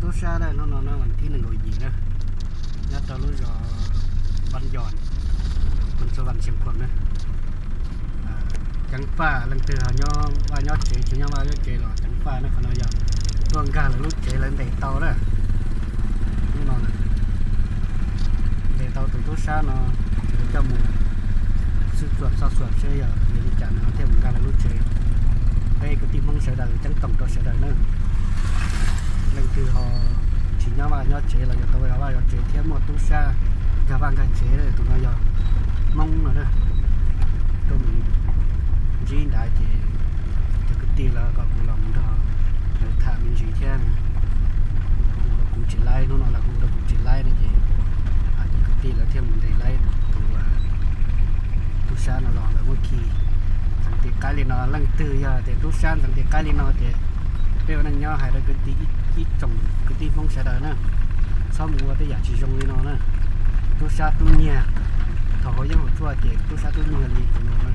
Tub sab na, hnub no no vas thib nees nkaum yim na, nyob rau lub zos Vaj Yos, pub txua Vaj Xeem Khuam na. Ceev faj, leej twg ho nyob vaj nyob tsev, tsis nyob vaj nyob tsev los ceev faj na, qhov no yog tuaj nkag lawv lub tsev lawv ntes tau na. Hnub no ntes tau tus tub sab no, lawv coj mus xwb txuam xoj xuam seb yog vim li cas nws thiaj mus nkag lawv lub tsev. Peb kwv tij Hmoob sawv daws ceeb toom rau sawv daws na, leej twg ho tsis nyob vaj nyob tsev los yog tau vaj yog tsev thiab muaj tub sab nkag vaj nkag tsev, tus no yog Hmoob no na, tuaj mus ntsib ntawd ces cov kwv tij lawv kom kuv los mus nrog lawv tham me ntsis thiab. Kuv tsis laib, hnub no los kuv rau kuv tsis laib no ces cov kwv tij lawv thiaj mus ntes laib tus tub sab no los lawv muab khi ntxeev tis qaib li no. Leej twg yog tias tub sab ntxeev tis qaib li no ces peb ua neej nyob hais rau kwv tij, ib tsoom kwv tij Hmoob sawv daws na, txhob mus ua tej yam tsis zoo li no na. Tub sab tub nyiag, thaum hauv yeeb hauv tshuaj ces tub sab tub nyiag li tus no na.